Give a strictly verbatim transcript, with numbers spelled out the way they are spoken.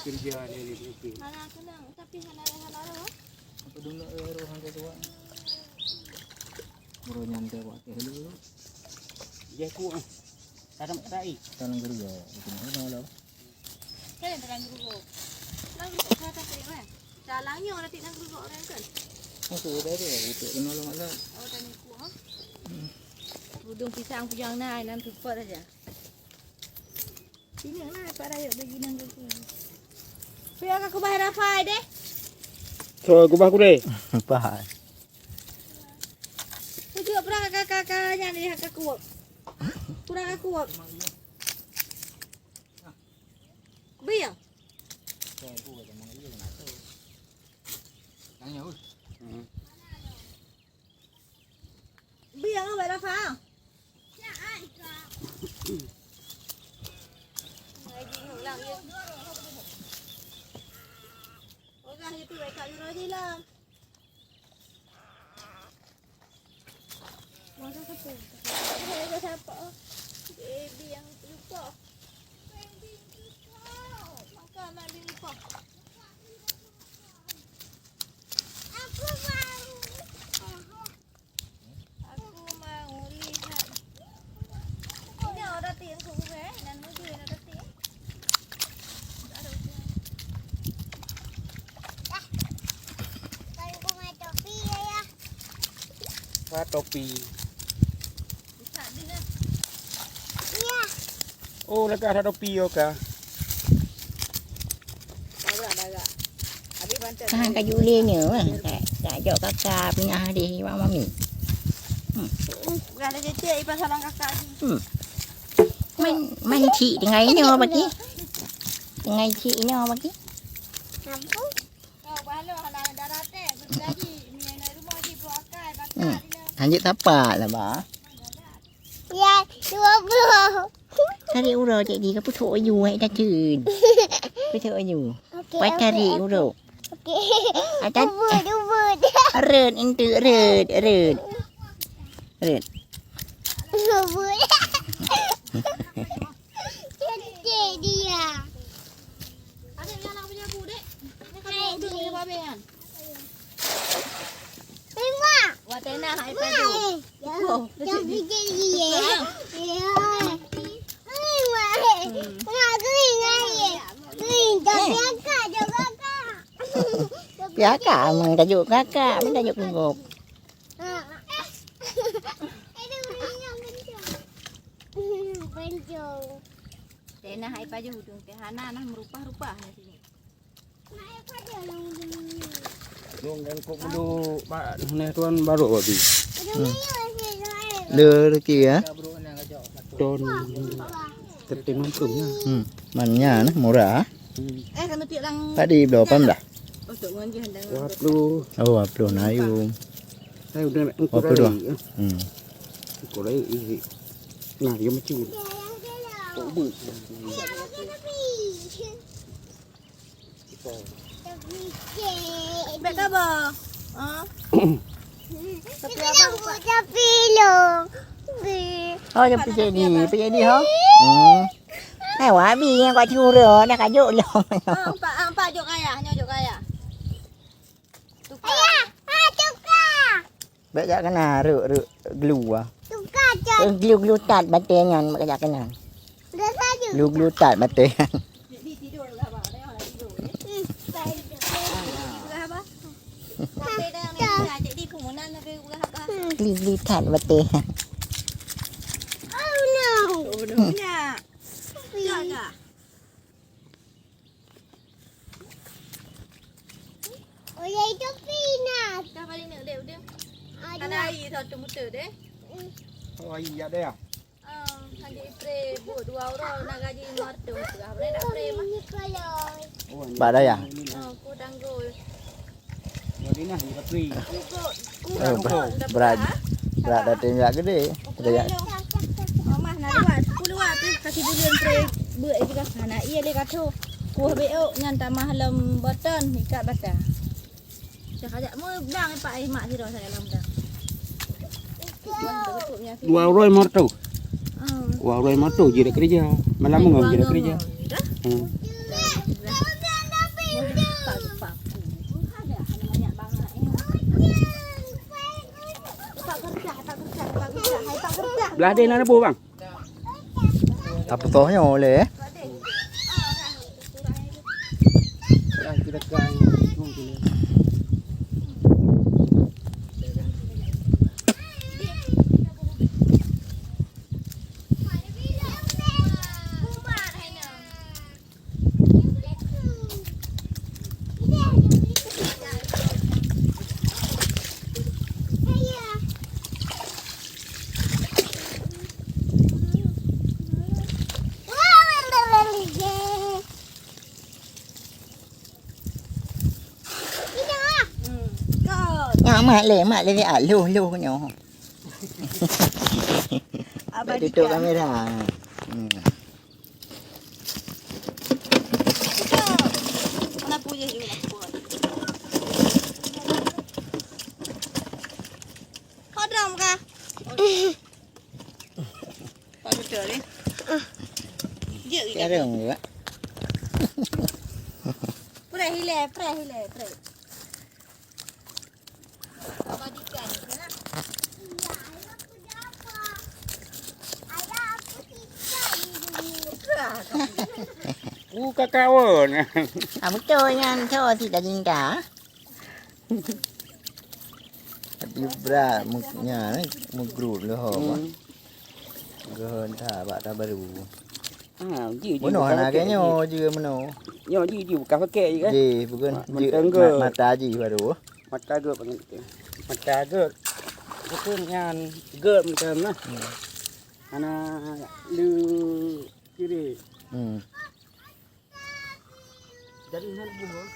Kerja ni, ni, ni. Hana keunong, tapi hana, hana roh. Apa dulu, eh, roh hana kuat? Baru nyantai waktu dulu. Dia kuat, eh. Tanam ketai. Tanam geruga. Itu mana lo? Kan yang tanam geruga. Tanam geruga, kata saya, kan? Dalam ni orang tak tanam geruga orang kan? Masuk dah dia, itu kena lo malam. Oh, tanam kuat, ha? Udong pisang pujang na, nan super aja. Sini lah, Pak Rayek bagi nang kaki. Puyah ka kubah Rafa deh. So, kubah ku deh. Pahai. Pujuk pernah kakak-kakak nyan deh, kakak kuak. Kurang aku kuak. Beri ya? Beri ya, Abang Rafa. Ngaji ulang, ya. Orang itu mereka jurah je lah. Masa siapa? Masa siapa? Baby yang lupa. Baby lupa. Makan, Mak, baby lupa. Aku mau. Aku mau lihat. Ini ada roti yang kubuka, eh. Dan muji ada roti, eh. Ada roti. Ah. Kayu bunga topi ya, ya. Wah, topi. Buka dulu. Iya. Oh, lagak ada topi yo ka. Tahan kaju ulé nyoe, eh. Tak, tak jok kakak pinah deh, Mak Mami. Hmm. Bukan ada titik, ipas salam kakak lagi. Hmm. Main, main cik tinggai nyoe bagi. Tinggai cik nyoe bagi. Apa? Kau bahalok halang darah teh, bergaji, minyak rumah di buah akai, bakar. Hmm. Lanjut tapak lah, bah. Ya, dua puluh. Tarik uroe cik di, ka pucuk aju hai dah cun. Pucuk aju. Okey, pai okey, tarik okey. Uroe. Okey. Atat. Ubut, ubut. Ret, entuk, ret, ret. Ret. Ubut. Cantik dia. Ada yang nak punya bu, dek? Ini kalau udah punya babe kan? Mama. Wah, tenang, hai padu. Oh, yang kecil dia. Ya. Mama. Mama, green aja. Green, tapi kakak, jawab kakak. Pihak kakak, mengkajuk kakak, mengkajuk kungkop. Tenah hai paju hudung teh hana nah merupah-rupah di sini. Dong dan kok dulu, Pak, nah tuan baru babi. Le rezeki ya. Ton tertimbang tu ya. Hmm. Mannya nah murah. Eh, kena tiap lang. Tadi berapa pam dah? Oh, tok ngon jih handang. Dua puluh. Oh, dua puluh na yum. Saya udah nak Dua puluh dua. Engkurai. Hmm. Engkurai isi. Nah, dia macam ni. Kok ubit. Bek kaba? Ha? Tapi apa? Tapi lo. Oh, yang pijak di, pijak di ha? Hmm. Hai, wabi yang kat Cura dah kajuk lom. Ha, empat, ha, empat jok kaya, nyo jok kaya. Tukar. Ayah, ha, tukar. Bek jak kena ruk, ruk glue ah. Tukar, cok. Eh, glue, glue tat batée nyan, bek jak kena. Dah saja. Glue, glue tat batée nyan. Jadi tidur lah, Bang. Tengok lah tidur, ya. Hmm. Tidur lah, Bang. Tapi dah ni, jadi pumunan tapi ulah, Bang. Glue, glue tat batée nyan. Oh, no. Oh, no, nyak. Cok, cok. Ulèe itu pinat. Dah paling nak deh, udah. Ada air satu muter deh. Oh, air ya deh ya. Ah, ada spray buat dua orang nak gaji lima ratus. Apa nak spray mah? Bak dayah. Oh, ku tanggul. Madinah ni tapi. Ku, ku, Oh, ku, berat. Berat dah tembak gede. Tembak. Mama nak lewat sepuluh watt tu kasi bulan spray buat juga. Anak iya dia kata. Kuah beok nyan tamah lem botol ikat bata. Dah kajak mu blang pak ai mak sira saya dalam dah. Dua orang motor. Ah. Dua orang motor je dah kerja. Malam mengaji dah kerja. Hmm. Blah deh na boh, bang. Tapeutoh nyoe lé, eh. Nyak mat lé, mat lé, ah, loh, loh nyoe. Abang tutup ikan. Kamera. Hmm. Mana punya you nak buat? Hodong kah? Pak betul ni. Jek kita. Sekarang juga. Preh hile, preh hile, preh. Abadikan, ya. Ku kakawon. Ah, betul nyan, so si daging ka. Tapi brat mu-, nya, eh, mugrup leuho, bah. Hmm. Geuhon that bak tabaru. Ha, ji, ji, bukan hana pakai, ke nyoe ji. Ji meunoe. Nyoe ji, ji bukan pakai ji kan? Ji, bukan. Ma-, ji, mantong ma-, geuh. Mata ji baru. Mata geuh panggil tu. Mata geuh. Bukan nyan geuh macam lah. Hmm. Hana lu kiri. Hmm. Jadi hana buah.